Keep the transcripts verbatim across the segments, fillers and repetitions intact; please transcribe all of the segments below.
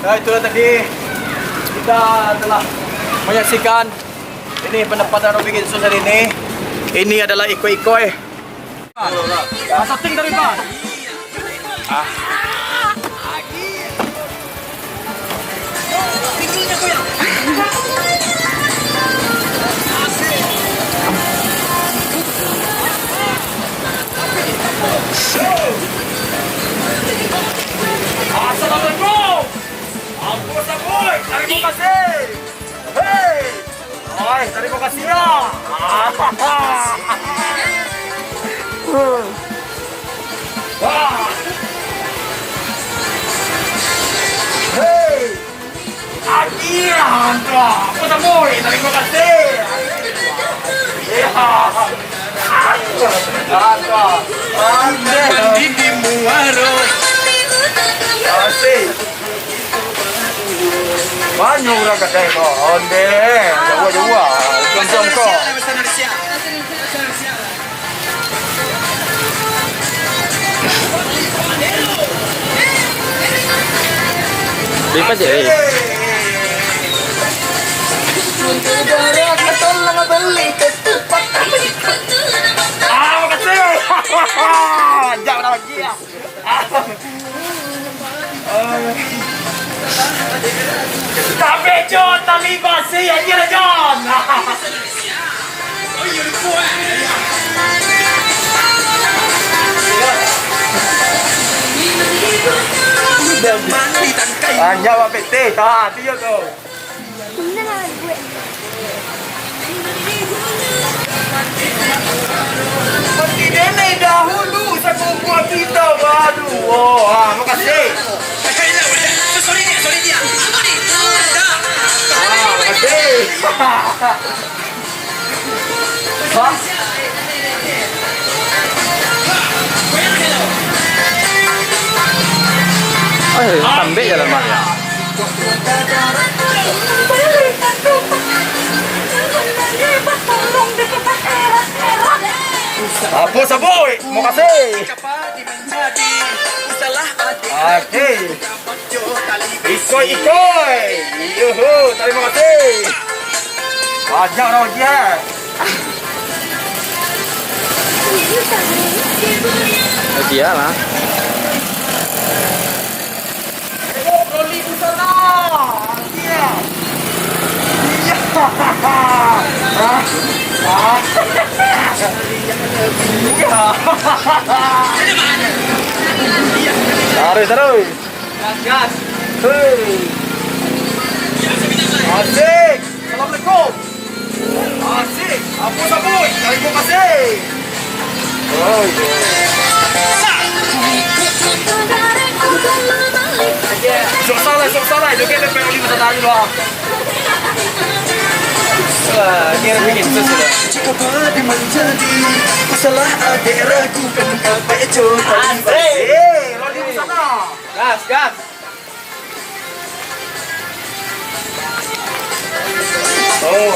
Nah, itulah tadi kita telah menyaksikan ini pendapatan Robby Kinsus hari ini. Ini adalah ikoi-ikoi. Setting dari, Pak. Assalamualaikum. Ampun, Samuel. Terima kasih. Hei. Oi, terima kasih, ya. Wah. Hei. Agiah, Anto. Apa, Samuel? Terima kasih. Ya. Anto. Anto. Mandi di muaro. Asik. Banyak urang kadai ko. Onde, jauah-jauah. Untuang-untuang ko. Bebas je, eh. Ah, makasih. Jap dah lagi, ya. Tapi Jon, tali basi aja lah, Jon. Banyak buat P T. Ha, tu je tu. Seperti nenek dahulu, sakumpul kita baru. Oh, ah, makasih. Ah, makasih. Hah? Eh, sambik jalan mah. Apo, sabuik? Makasih. Oke. Ikoi, ikoi. Yuhu, tarimo kasih. Banyak urang ujian. Ujian lah. Oh, Roli di sana. Iya. Iya. Ah. Ah. Iya. Taruih, taruih. Gas, gas. Hei. Asik. Assalamualaikum. Asik. Apo sabui? Tarimo kasih. Oh, iya. Sok salah, sok salah. Joget sampai Roli bisa tarik lah. Wah, dia bikin sus sudah. Jika padi manjadi, ku salah adek ragu, kan ka peco. Asik. Eh, Roli di sana. Gas, gas. Oh.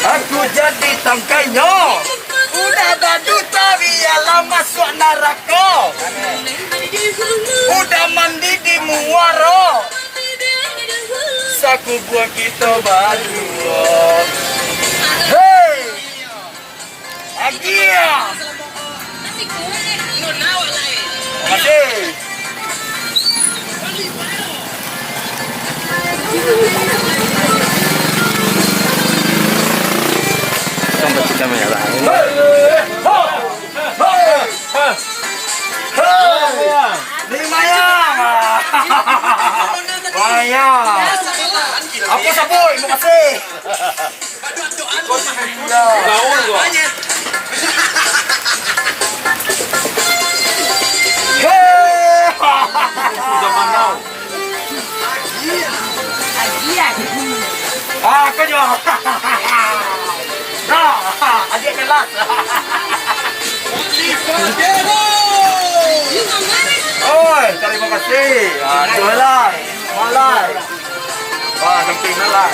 Aku jadi tangkainyo. Udah baduto, bialah masuak narako. Udah mandi di muaro. Sakubua kito baduo. Hei! Agia! Makasih. Sampai kita merah. Lumayan. Lumayan. Apo sabui? Makasih. Gaul gua. Hei. Zaman now. Ah, kau jual. Nah, adik kelas. Oi, tarimo kasih. Aduh lah. Malai. Wah, samping malai.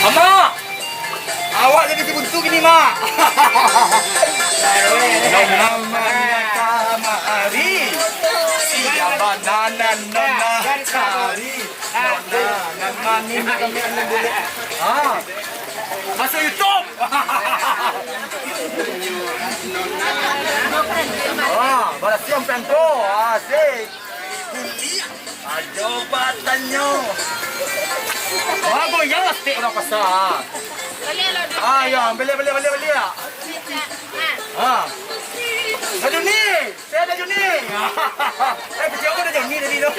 Amak! Awak jadi si buntu kini, Mak. Amak, Mak. Yang bananan nona cari. Nona, nan manih kami ambil dulu. Ah. Masuk YouTube. Ah, barasiah pangko. Asik. Ajo batanyo. Ah, goyang lah stek urang pasa. Ah, ya, baliak, baliak, baliak, baliak. Ah. Aduh ni. Saya ada Juni. Eh, kecil aku ada Juni tadi tu.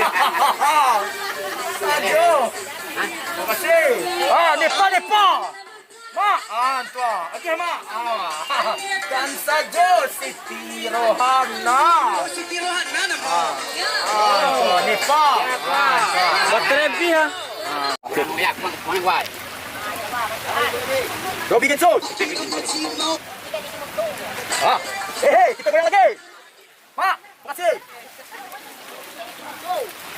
Sajo. Terima kasih. Ah, Nepa, Nepa. Mak, ah, tu ah. Okey, Mak. Ah. Dan sajo Siti Rohana. Oh, Siti Rohana nama. Ah. Ah, tu ah, Nepa. Ah, tu ah. Baterai habis ah. Ya, mana, mana, wai? Kau bikin sus. Ah. Eh, hei, kita goyang lagi. Mak, makasih.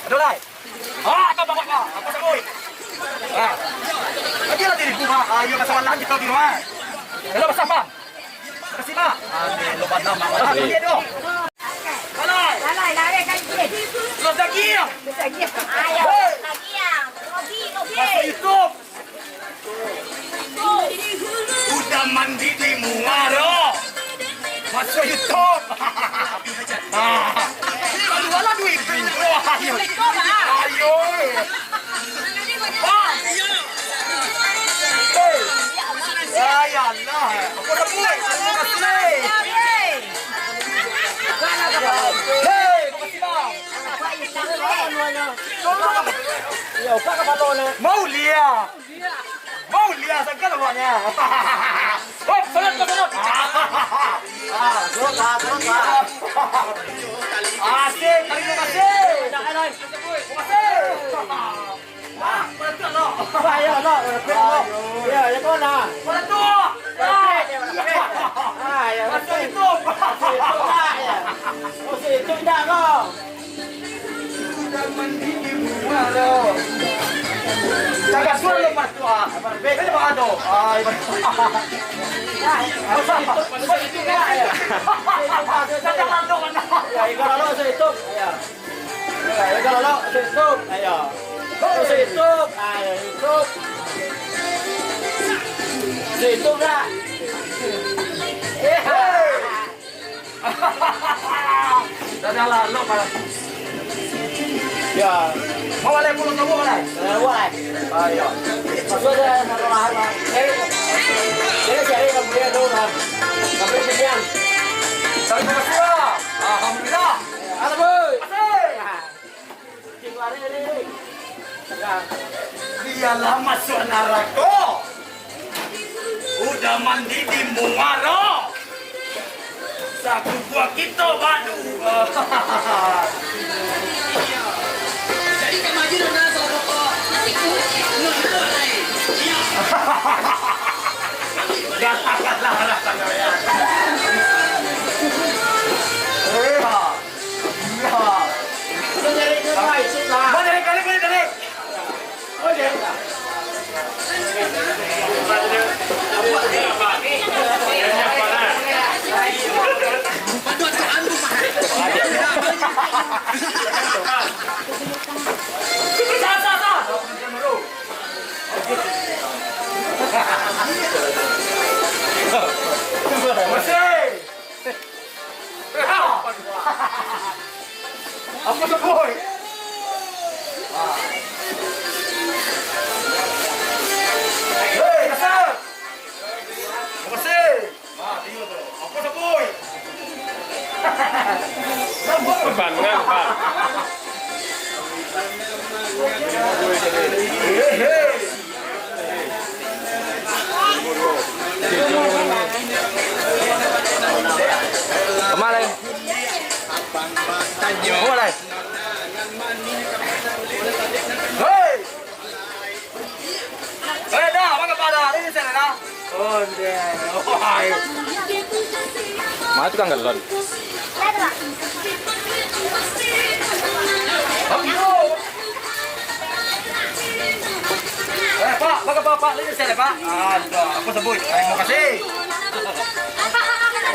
Aduh, lai. Ah, apa, apa, apa? Apa sabui? Ah. Lagi lah diriku, Mak. Ah, iya, masalah lagi tau di rumah. Kalau basah, Bang. Makasih, Mak. Ah, ni, lupa nama. Ah, dia tu. Lalai. Lalai, lalai, kan, dia. Terus lagi, ya. Terus lagi. Ayo, hei. Lagi, ya. Robi, Robi. Masuk YouTube. Udah mandi di muaro. Masuk YouTube. Ah. Keluarlah duit. Wah, ayo. Ayo. Wah. Hei. Ya, ya Allah. Apa dah buat? Terima kasih. Hei, makasih, Bang. Iya, opak kapalo ni. Mau lihat. Mau lihat sagalo awaknya. Hop, salut, salut. Ah, turun lah, turun lah. Asik, terima kasih. Terima kasih. Ah, betul, no. Ayo, no, betul, no. Ayo. Ya, ya, kau lah. Betul. Betul, ya, betul. Ah, ya, betul. Masuk YouTube. Masuk YouTube lah, ya. Masuk YouTube dah, kau. Sudah mandi di muaro. Cakap suruh lepas tu, ah. Beda, Bang Ado. Ah, iya. Masuk YouTube, masuk YouTube, ya, ya. Cakap lalu mana? Ya, Iqbal, lalu masuk YouTube. Ya. Ya, Iqbal, lalu masuk YouTube. Ayo. Masuk YouTube. Ah, ya, YouTube. Masuk YouTube, dah. Eh. Dah, dah lah, lok malam. Ya. Mau balik pulang kamu, Bang? Eh, buat. Ah, ya. Masuk aja, satu lahan, Bang. Eh, jadi cari kamu dia dulu, Bang. Sampai pilihan. Terima kasih, Bang. Alhamdulillah. Halo, Boy. Asik. Biarlah masuk narako. Udah mandi di muaro. Saku buah kito badu. Jadi kemaji dona salah pokok. Nanti kulit. Iya. Galah, galah, galah, galah. Eh, ha. Iya. Mau dari kali, mau dari. Oh, iya. Sah, sah, sah. Masih. Apa tu, boy? Hei, kasar. Apa sih? Apa tu, boy? Depan, depan. Hei, hei. Kemana, Lai? Kemana, Lai? Hei! Hei, dah, apa khabar dah? Ini saya dah. Oh, dah. Oh, hai. Mana tukang galon? Eh, Pak, bagaimana, Pak? Ini saya, Pak. Aduh, aku sebut. Terima kasih.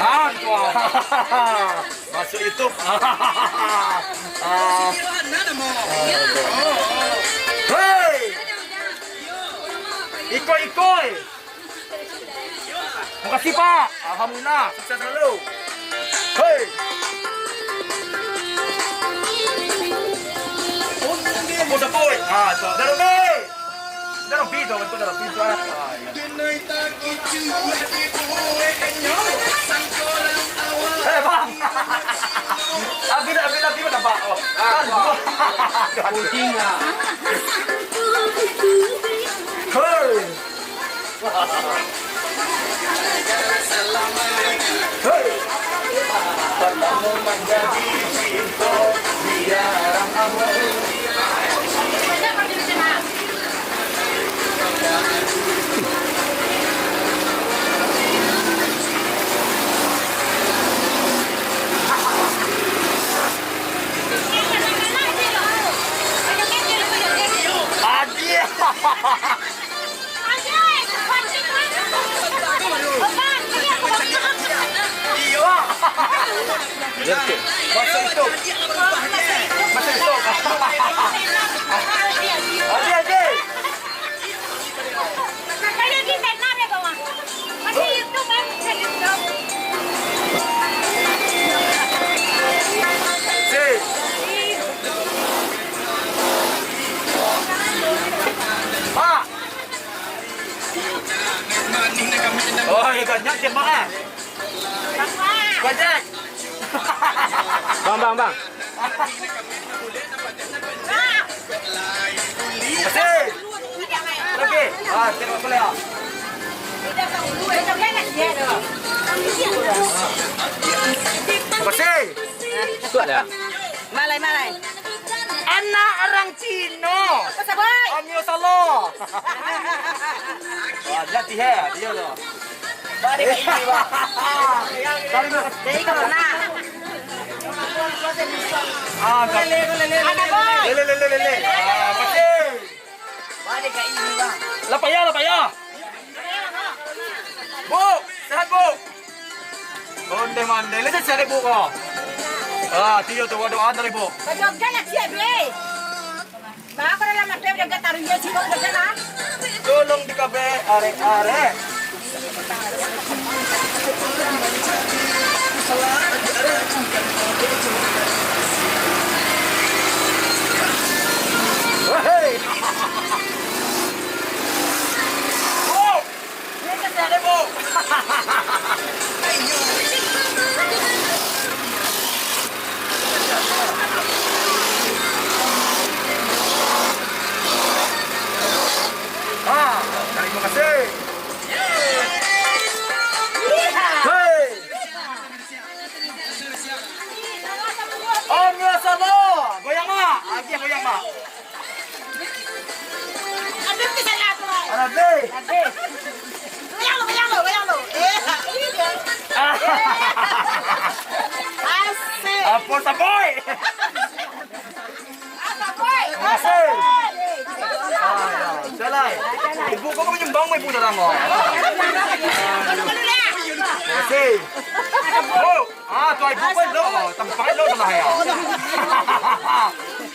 Aduh. Masuk YouTube. Ah. Hei! Ikoi-ikoi! Makasih, Pak. Alhamdulillah, sukses selalu. Hei! Apo sapo, weh? Ah, tu. Dah, Robi. Dah, Robi tu, tu dah, Robi tu, ah. Ah, iya. Eh, Bang. Abi dah, abi dah, abi dah, Bang. Oh. Ah, Bang. Kucing, ah. Hei. Aji. Iyo. Baso itu. Baso itu. Adi, adi. Masih YouTube, kan? Masih YouTube. Si. Pak. Oh, iya, banyak dia, Mak, eh. Banyak. Bang, bang, bang. Masih. Lagi. Ah, tengok boleh, ah. Masih. Kuat dah. Malai, malai. Anak orang Cino. Apa sabar? Amio Salo. Wah, dia tihek, dia tu. Balik ke ini, Bang. Jadi, kalau nak. Ah, tak. Lele, lele, lele, lele. Lele, lele, lele. Ah, pasti. Balik ke ini, Bang. Lah payah, lah payah. Bu, sehat, Bu? Onde mande, lihat cari Bu ko. Ah, tiyo tu, waduh, antar Ibu. Bajangkan lah, siap, deh. Bako dalam ate jaga taruih je, ciko jaga lah. Tolong dikabek arek-arek. Wahai. Oh. Ah, terima kasih. Hei. Om Yosolo, goyang, Mak. Agiah goyang, Mak. Aduh, tu salah aku, Mak. Aduh. Goyang lu, goyang lu, goyang lu. Eh, ini dia. Ah. Asik. Apa, Sapoy? Ah, Sapoy. Terima kasih. Ah, ya. Salah. Ibu kau menyumbang, Ibu, sekarang, oh. Terima kasih. Bu. Ah, tu ibu pun tu. Tampai tu salah ya.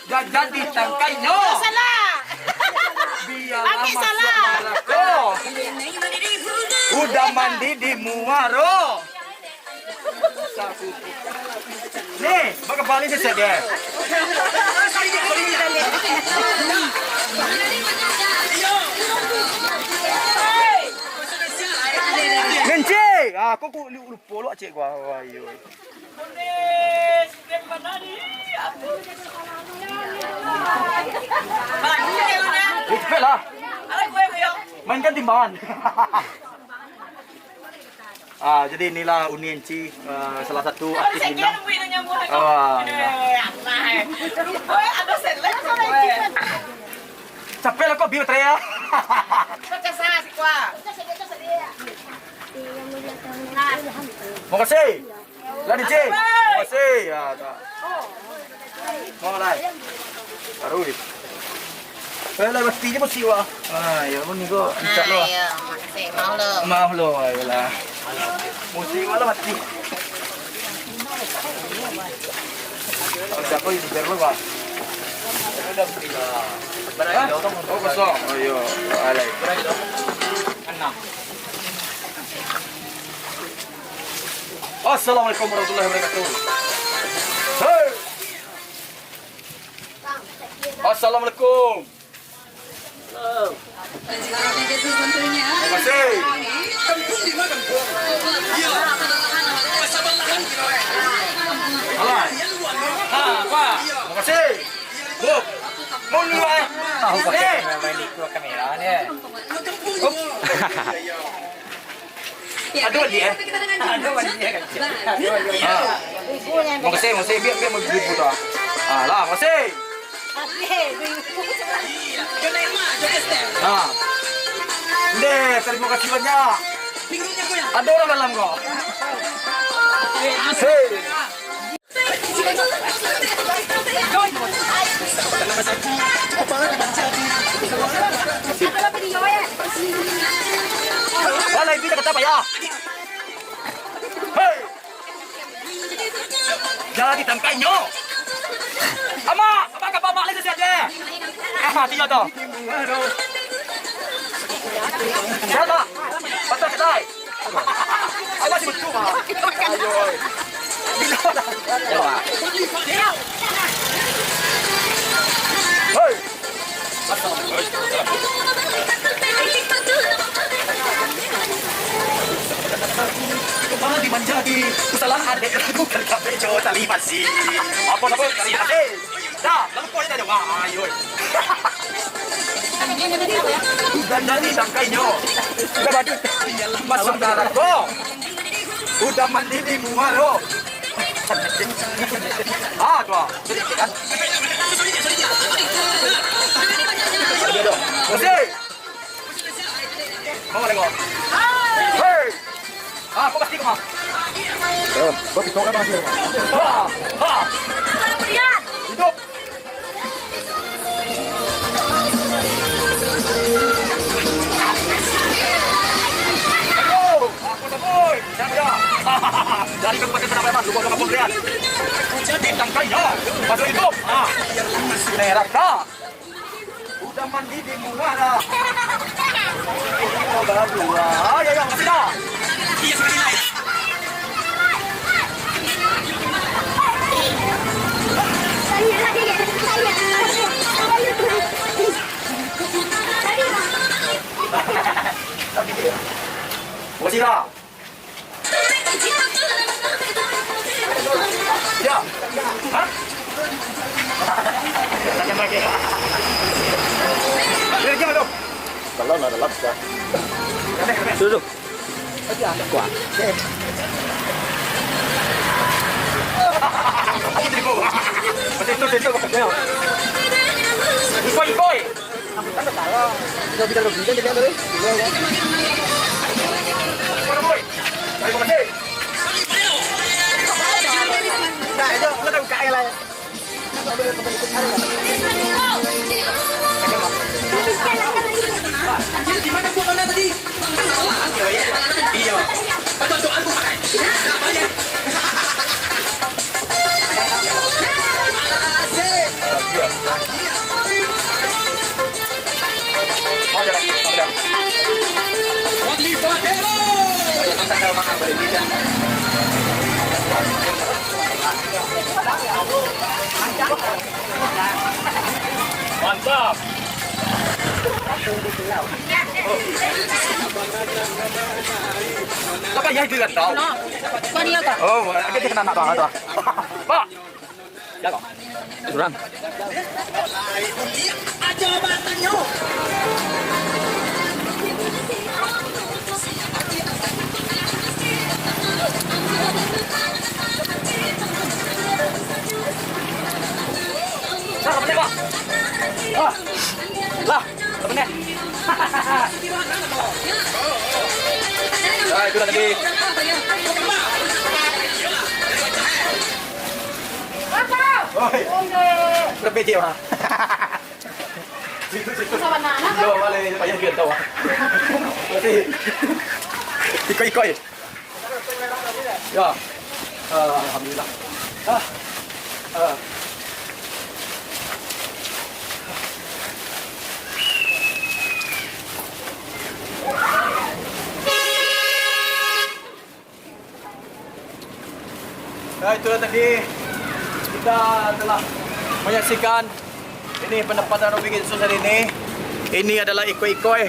Jan jadi tangkai nyo. Salah. Biarlah ambil masuk salah. Narako. Udah mandi di muaro. Ni, bakabali sesek dia. Ngenci. Ah, kok ku lu- Polok cek gua, wah, iyo. Eh, cepet lah. Mainkan timbangan. Ah, jadi inilah Uni Enci, eh, salah satu artis Minang. Ah, iya. Capek lah kok, Bill, Treya. Makasih. Lah, Dicik. Makasih. Ya, tak. Mau lah. Taruh, Dik. Saya lah, mati je mesti, wah. Ah, ya, pun ni kok, insya Allah. Ah, ya, makasih. Maaf lo. Maaf lo, ayolah. Mesti malah mati. Siapa ini? Biar lu, Bang. Hah? Oh, kosong. Oh, iya. Alai. Assalamualaikum warahmatullahi wabarakatuh. Hei. Assalamualaikum. Terima kasih. Alah. Ha, apa? Terima kasih. Buk. Mun lah. Tahu pakai kamera ni. Up. Aduh, dia. Aduh, dia. Ah. Makasih, makasih. Biar, biar mau ibu tu. Ah, lah, makasih. Ah. Deh, terima kasih banyak. Ada orang dalam kau. Hei. Alah, itu dah kata payah. Hei. Jadi tangkainyo. Amak, apa kata amak lagi saja? Ah, tiga tu. Siapa? Patah kedai. Awas, betul, Pak. Ayo, oi. Bila dah? Ya, Pak. Hei. Kepala dimanjaki, kesalahan adek lakukan kabeh jo tali basi. Apa, apa? Tali basi. Dah, lalu kau dah jawab. Ayo. Udah jadi tangkainyo. Udah badu. Masuk dalam kau. Udah mandi di muaro. Ah, tu ah. Sedikit kan. Bersih. Mama tengok. Hei. Ah, kau pasti kau. Eh, kau tiktok kan masih? Ha, ha. Hidup. Aduh, aku tepui. Siap, ya. Dari Kabupaten Tanah Pariaman, Lubuk Lubuk Rian. Jadi tangkai, ya. Masuk hidup. Ah. Merah, dah. Udah mandi di muara. Baru, ah, ya, ya, masih dah. Masih dah. Ya. Hah? Dia diam tu. Kalau nak dalam, ya. Sudah. Kuat. Masih tu, situ. Boy, boy. Mantap. Apa ya itu kan tahu? Oh, ada dia kena nak tahu tu. Pak. Surang. Lah, apa ni, Pak? Ah. Lah, apa ni? Ah, itu lah tadi. Oi. Lebih dia, Pak. Situ, situ. Yo, balik, payah juga tahu. Masih. Ikoi-ikoi. Ya. Alhamdulillah. Ah. Nah, itulah tadi kita telah menyaksikan ini pendapatan Robi Gensus hari ini. Ini adalah ikoi-ikoi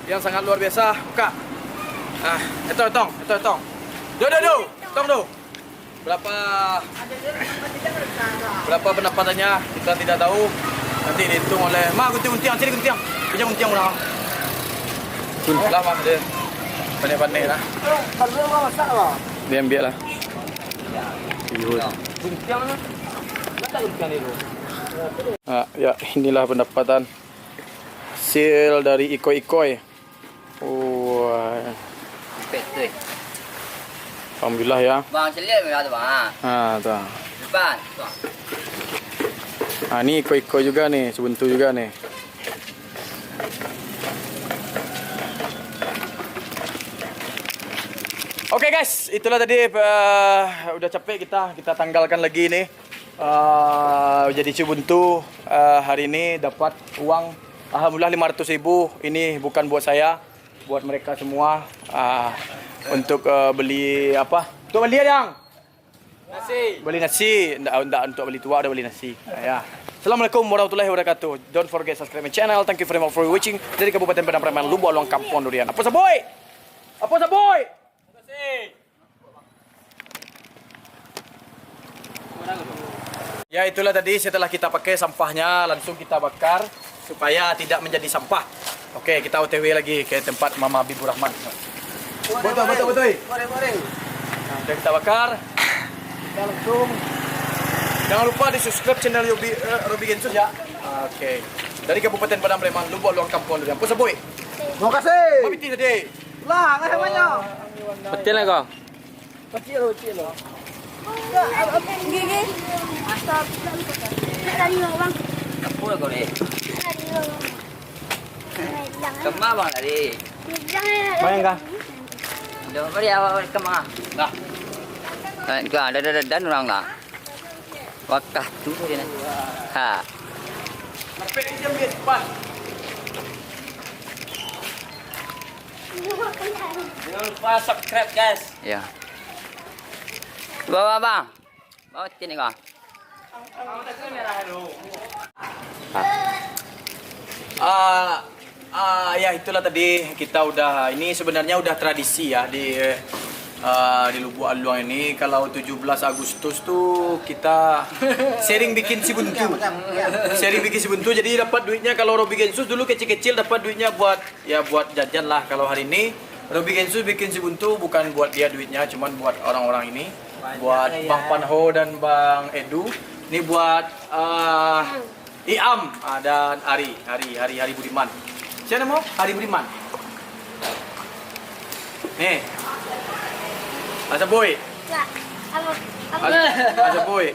yang sangat luar biasa. Buka. Ah, etong, etong, etong, etong. Do, do, do. Etong do. Berapa, berapa pendapatannya kita tidak tahu. Nanti dihitung oleh, Ma, guntiang, guntiang, sini guntiang. Pinjam guntiang urang. Lah, Ma, dia pandai-pandai lah. Dia ambil lah. Iya. Ah, ya, inilah pendapatan hasil dari ikoi-ikoi. Wah. Ampek tu, eh. Alhamdulillah, ya. Bang, celiak merah tu, Bang, ha. Ha, tu. Depan, tu. Ha, ni ikoi-ikoi juga ni, sebuntu juga ni. Oke, guys, itulah tadi, eh, udah capek kita, kita tanggalkan lagi ni. Eh, jadi Cibuntu, eh, hari ini dapat uang, alhamdulillah, lima ratus ribu. Ini bukan buat saya, buat mereka semua, ah, untuk, eh, beli apa? Untuk beli, Dang? Nasi. Beli nasi, ndak, ndak untuk beli tuak, udah beli nasi. Ah, ya. Assalamualaikum warahmatullahi wabarakatuh. Don't forget subscribe my channel. Thank you very much for watching. Dari Kabupaten Padang Pariaman, Lubuak Aluang, Kampuang Durian. Apa saboi? Apa saboi? Ya, itulah tadi, setelah kita pakai sampahnya, langsung kita bakar supaya tidak menjadi sampah. Oke, kita O T W lagi ke tempat Mama Habibur Rahman. Betul, betul, betul. Nah, udah kita bakar. Kita langsung. Jangan lupa di-subscribe channel Yobi, eh, Robi Gensus, ya. Oke. Dari Kabupaten Padang Pariaman, Lubuak Aluang, Kampuang Durian. Apa saboi? Makasih. Mabiti tadi. Lah, eh, banyak. Betul lah kau. Kecil lo, kecil lo. Gigi. Nak lari lo, Bang. Apa kau ni? Nak lari lo, Bang. Kemah bang tadi. Jangan. Main kah? Dah, mari awak kemah. Dah. Eh, kau ada, ada, ada orang lah. Wakah tu dia ni. Ha. Jangan lupa subscribe, guys. Ya. Bawa, Bang. Bawa sini, Bang. Ah, ah, ya, itulah tadi kita udah, ini sebenarnya udah tradisi ya di, eh, di Lubuak Aluang ini. Kalau tujuh belas Agustus tu kita sharing bikin Cibuntu. Sharing bikin Cibuntu, jadi dapat duitnya, kalau Robi Gensus dulu kecil-kecil dapat duitnya buat, ya, buat jajan lah. Kalau hari ini Robi Gensus bikin Cibuntu bukan buat dia duitnya, cuman buat orang-orang ini, buat Bang Panho dan Bang Edu. Ini buat, eh, Iam, ah, dan Ari, Ari, Ari, Ari Budiman. Siapa nama? Ari Budiman. Nih. Asa boy. Asa, asa boy.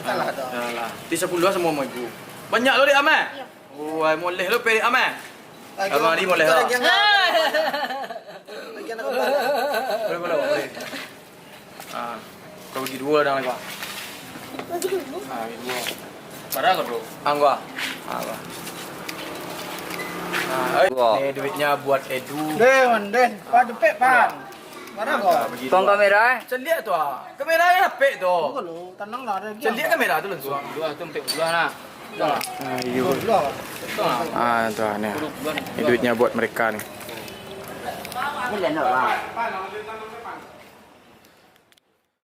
Salah tu. Salah. Di sepuluh sama sama ibu. Banyak lo di Am, eh? Iya. Oh, ai moleh lo peri Am, eh? Abang Ari moleh lo. Boleh, boleh, boleh. Ah, kau bagi dua dah, Bang. Ah, bagi dua. Parah kau tu. Anggo. Anggo. Ah, eh, ni duitnya buat Edu. Den, den, pan depek pan. Parah kau. Ah, bagi dua. Tong kamera, eh? Celiak tu ah. Kamera yang dapik tu. Bukan lo, tenang lah, ada lagi. Celiak kamera tu langsung. Dua tu, empat puluh lah. Ah, iyo. Dua. Ah, tu ah, ni. Ni duitnya buat mereka ni. Boleh nak, Bang?